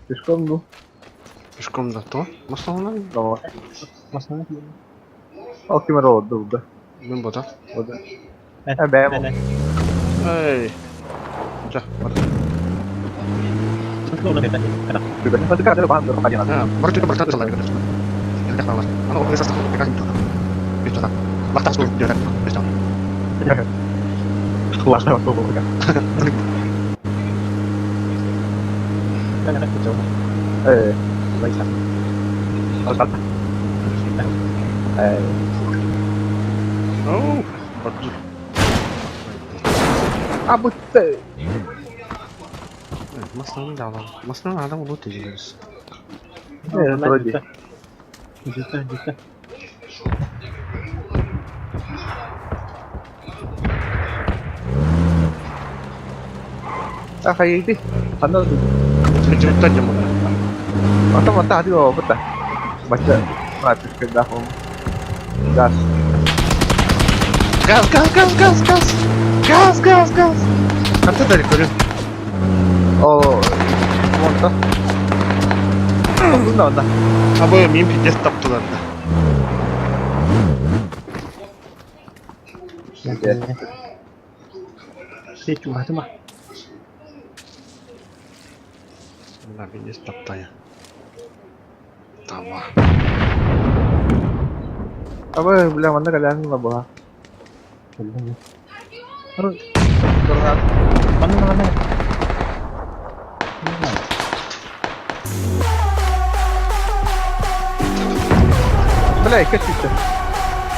Пешком дуу? Пешком да то? Масланан? Давай. Маслана Ол ким эрэ олордо булда. Мин бота. Бода. Э бэйэм ол. Эй. Ча, бар. Газ, газ, газ, газ, газ! Газ, газ, газ! Ханта дали көрүн. Абы мин пиздец таптылар да. Мына пиздец таптая. Таба. Бля, кэс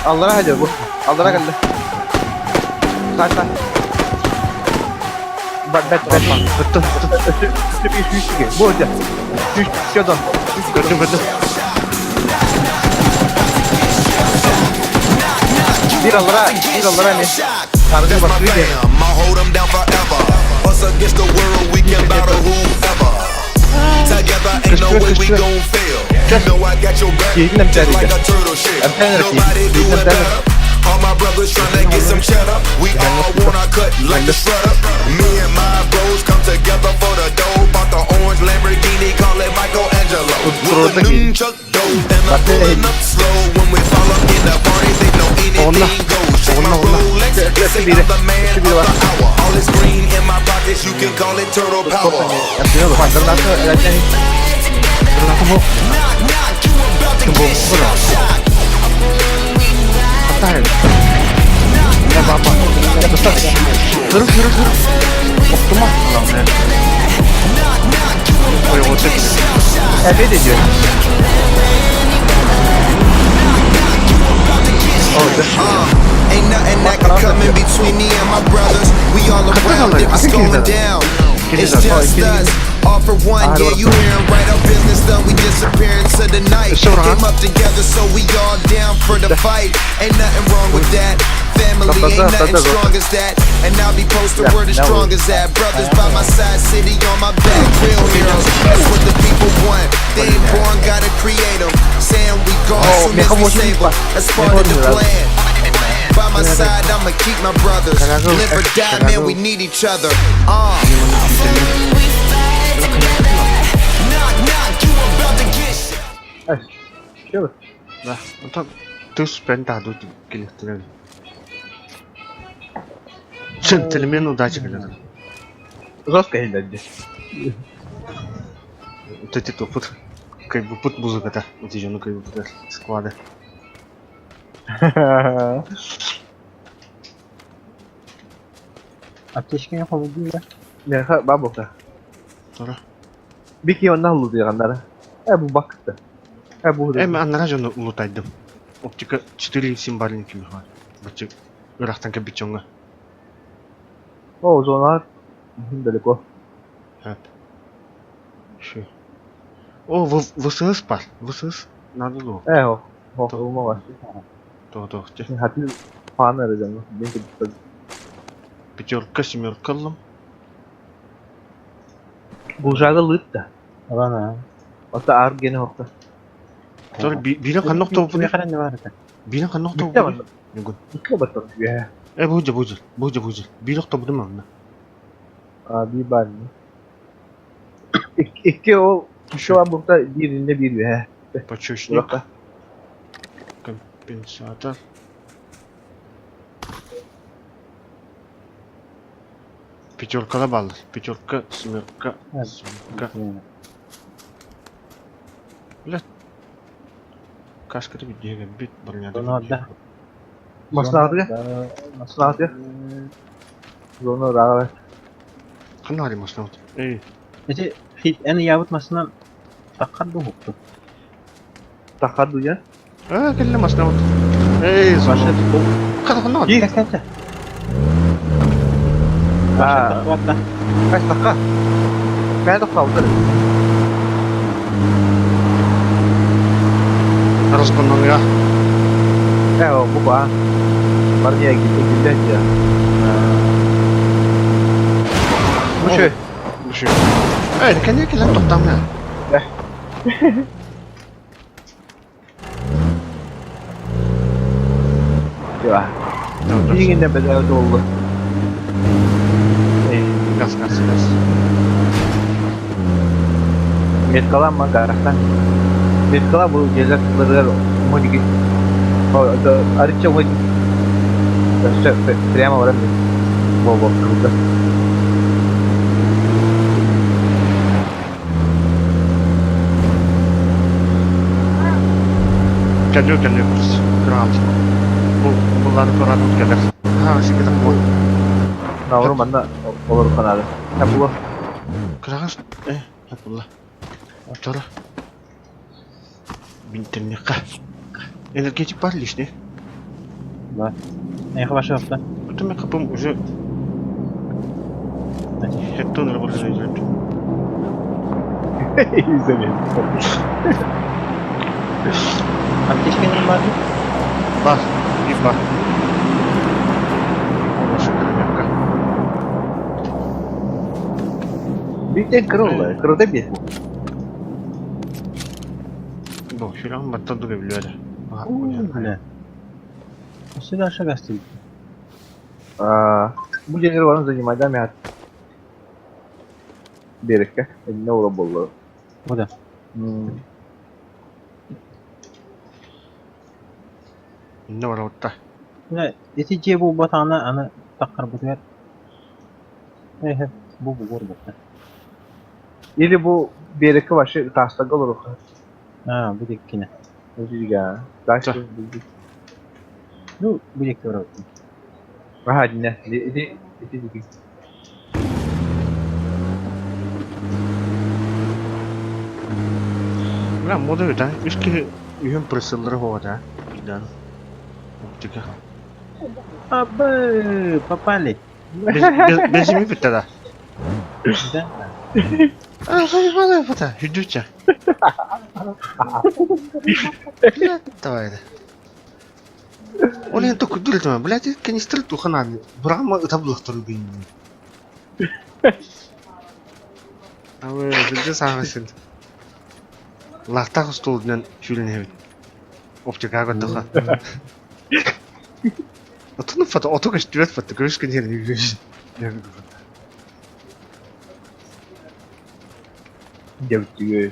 Аллара хадьар бу. Аллара кэллэ. Сай сай. Бэт бэт бэт. Ыттын, ыттын. Өссө bir сүүс киһи. Бу дьэ. Сүүс дон. Көрдүм, көрдүм. Биир аллара, биир аллара эмиэ. Аргы That's my бастыы диэн. fam, I'll hold 'em down forever. Us against the world, we can battle whoever. Together, ain't no way we gon' fail. You know I got your back, Киһитин just эмтээригэ. like a turtle shit. Эмтээн эрэ киһи. Nobody do Киһитин it эмтээн эрэ. better. All my brothers tryna get some cheddar. We all wanna cut like the shredder. Me and my bros come together for the dough. Bought the orange Lamborghini, call it Michelangelo. With the nunchuck dough, and I'm pulling up slow. When we fall up in the party, they know Онна. anything goes. Check my Онна, онна. Rolex, they say I'm the man of the hour. All this green in my pockets, you can call it turtle power. Knock, knock, you about to get shell shocked. Хатар. Я баба. Сыры, сыры, сыры. Оптума. Ой, вот это. Эбе диyor. Ain't nothing that can come in between me and my brothers. We all around if it's going down. It's just us. All for one, yeah, you hearin' right. Our business done, we disappear into the night. Came up together, so we all down for the fight. Ain't nothing wrong with that. Family ain't nothing strong as that. And I'll be posted where the strong as that. Brothers by my side, city on my back. Real heroes, that's what the people want. They ain't born, gotta create 'em. Saying we gone soon as we save 'em. That's part of the plan. By my side, I'ma keep my brothers. Live or die, man, we need each other. Knock, knock, you about to get shot. Да. Онтон тус пентаду килихтилер. Джентльмен удачи кэлэр. Жестко иһиллэрди. Тэти тупут. Кайбупут музыката. Ити дьону кайбупутар склады. Аптечкаҥа холбуу Миэхэ бабука. Тура. Бики онна лутуйганнара. Э бу бакты. Э бу Эм аннара дьону улутайдым. Оптика 4,7 барин кими бар. Бачы ырахтан кэбичоҥҥа. О, зона далеко. Хэп. Еще. О, ВСС пар. ВСС надо было. Э, о, о, умова. То, то, те. Хати паана эрэ дьону. Пятерка, семерка ыллым. Булжага лытта. Ылана. Ота аргене хокта. Тор бире ханнок тобу. Кими харан бар это? Бире ханнок Битте тобу. бар. Нүгүн. Битте бар. Э, бу бу бу бу Бире тобу манна. А, би бар. Икки ол Еще вам бухта бииринне биир үөһэ. Почечник. Уракка. Компенсатор. Пятеркаҕа бааллар. Пятерка, семерка, семерка. Бля, каската бүттүһэ кэлбит, бронята Зона да. Маслаатыга. Маслаатыга. Зона ырааҕа. Ханна барый маслаабыт? Эй, Ити хит эн ыйаабыт массынан таххар дуһукту. Таххар дуйан. Аа, кэллэ маслаабыт. Эй, зона. Хата ханна барый? Кэс кэс. Аа, кэс тахха. Кээ тохтообуттар. Разгоннаныга. Ээ, бу баа. Барния гиллэ дия. Бу шö. Бу шö. Эй, кэннэ кэлэн тохтаамна. Дьэ. Билигин да бэлээ буолла. Газ, газ, газ. Меткалаан гарахтан. Меткала бу дьиэлэр тылларыгар умун арычча умун өссө прямо баран буолуох курдук. Кэлиэ кэлиэ кыраҕан бу буллары туораатыбыт кэлэр. Аа сикитэх буол. Науру манна олору ханаады. Було. Кыраҕас э булла. Тора. Бинтеннехха. Энергетик бар лишний. Да. Эйхэ ваша авто. Это мен капым уже Хеттон работает. Заметил. Аптечка бар Бар, и бар. Ваша Бийтен кырылла, кырылда бит. Бу, хирам баттан дуга билиэдэ. Бля. Сюда шагасты. Бу дьиэлэр баран занимайда мят. Берекке, инне ура боллу. Куда? Инне барабытта. Бля, эти дьиэ буолбатаҕына аны таххарбытыгар эһэ бу бугур бутта. Или бу берекке вообще таастарга олоруха. А, бу диккине. Өтүгэ. Дальше. Ну, бу дикки барабыт. Аха, динэ. Ити ити ити. Бля, мода да, үс киһи үһүн прысыллары хоҕо Да. Оптика. Абы, попали. Бензин бүтті да. Да. А, заебала фото. Хүдүүчэ. Блядь, давай. Ол енді күдүр блядь, канистр туханан. Бұрама ытаблықтыр бейін. Абы, бізде сағасын. Лақтақ столынан шүлін хебит. Оптика көттіға. Отуну фото, оту көстүбэт фото, көрүскүн хер үйгөс. Девтүгэ.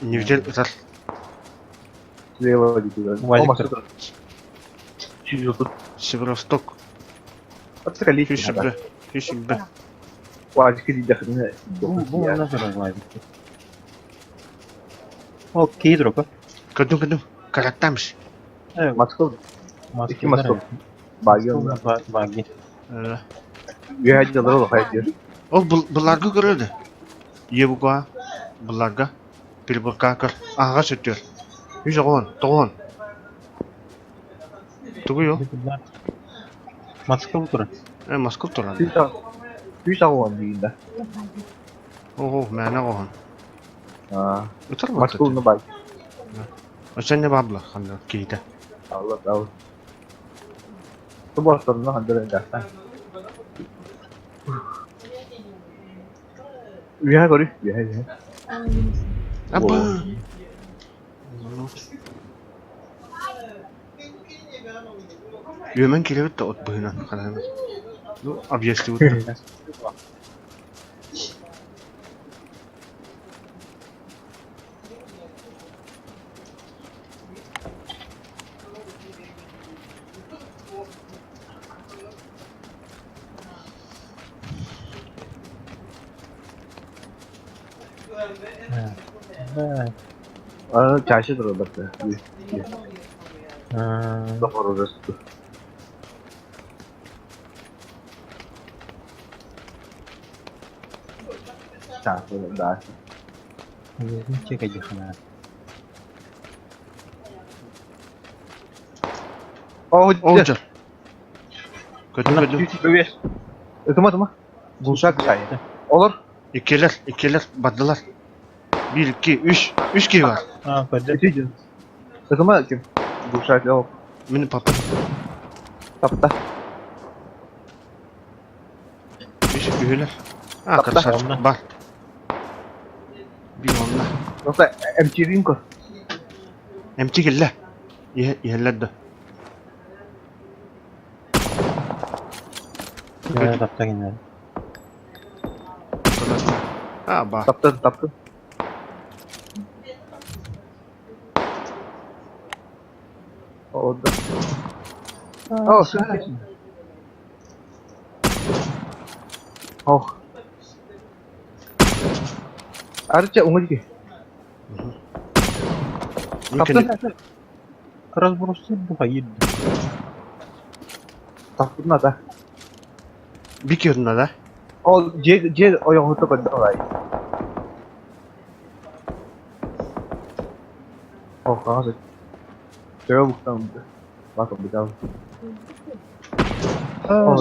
Ньютел ытар. Слева дитүгэ. Вазик Чужой. Северосток. Отстрелить. Хүсүбэ. Хүсүбэ. Вазик дидахны. Бу бу назар вазик. О, кейдроп. Көдүм көдүм. Караттамш. Москва. Ики Москва. Баги. Баги. Үйәділер ол хайдыр. Ол бұларға көреді. Ебуға, бұларға, переборка көр. Аға сөттер. Үш оғын, тоғын. Тугу yok. Москва тура. Э, Москва турады. Үш ағуан дегенде. Ого, мәне оғын. Өтір Москваны баг. Өсәнне бабла, ханда кейді. Алла тау. Тубастарына хандыр жақтан. Үйә көрі, үйә, үйә. Аба. Үөмэн килебит да от быһынан ханаан. Ну, объясни вот. Чаще турар Да. Ол дьон. Көтүм көтүм. Ытыма ытыма. Глушак чай. Олор. Иккилэр, иккилэр бардылар. Биир, икки, үс. Үс киһи бар. Ытыма ким? Глушак ол. Мин папа. Тапта. Үс үһүлэр. А, красавчик бар. Биир онно. Просто эмчиирин көр. Эмчи кэллэ. Иһэллэр да. А, ба. Таптын, таптын. Oldu. Oh, süper. Oh. Арыча уҥа диэки. Таптын. Таптын ата. Бикерна да? Ол дьиэ дьиэ ойоҕоһута көрдө ылай. Ол хаҥас төбө буктан бак битал. О,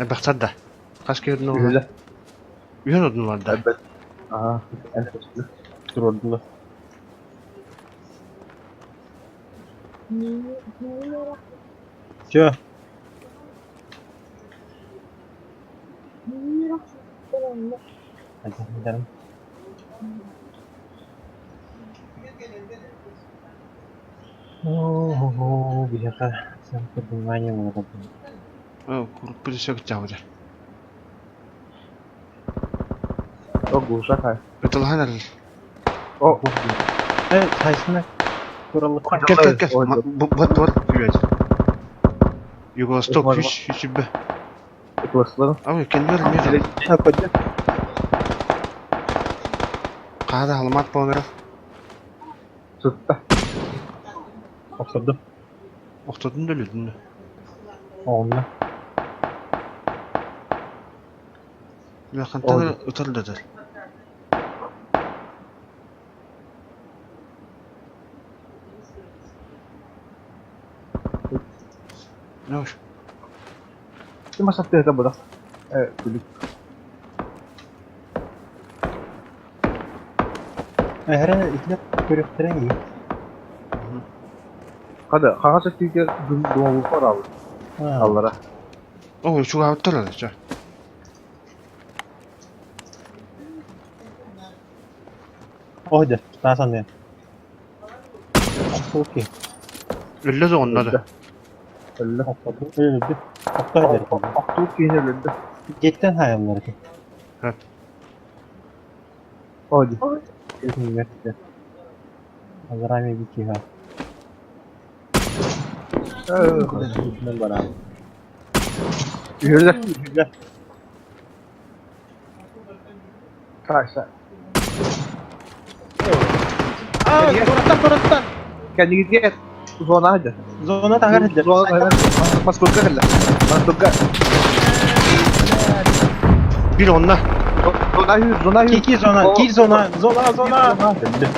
Бахтар да. Хас киһи Үһүлэ. Үһүн однулар да. Эбэт. Аа, Куруппут чауда. О, глушак хай. Ытылахан эрэр. О, Кел кел кел. Бу туор күөт. Юго-Восток үс үсүбэ. Ытыласларын. Ау, кеннер мер. Хаада халамат болнера. Сытта. Охтотун да өлүдүн. Улахантан ытар да ытар. Нож. Ким асаттыһыта буда? Э, күлүк. Хада, хаҥас өттүгэр думалуха араабыт. Аллара. О, чугаабыттар ала ча. Өллө оҕонно да. Өллө. Охтуу киһини өлөрдө. О, ди. Үһүлэр. Тааса. Кэннигитигэр зона сылдьар. Зона Москвага кэллэ. Москвага. Бир онна. Зона үһү, зона үһү.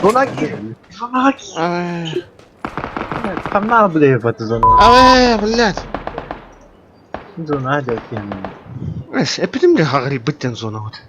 Зона кир. Зона кир. Ай. Ай, блядь. Эс, эпидем де хагри биттен зона вот.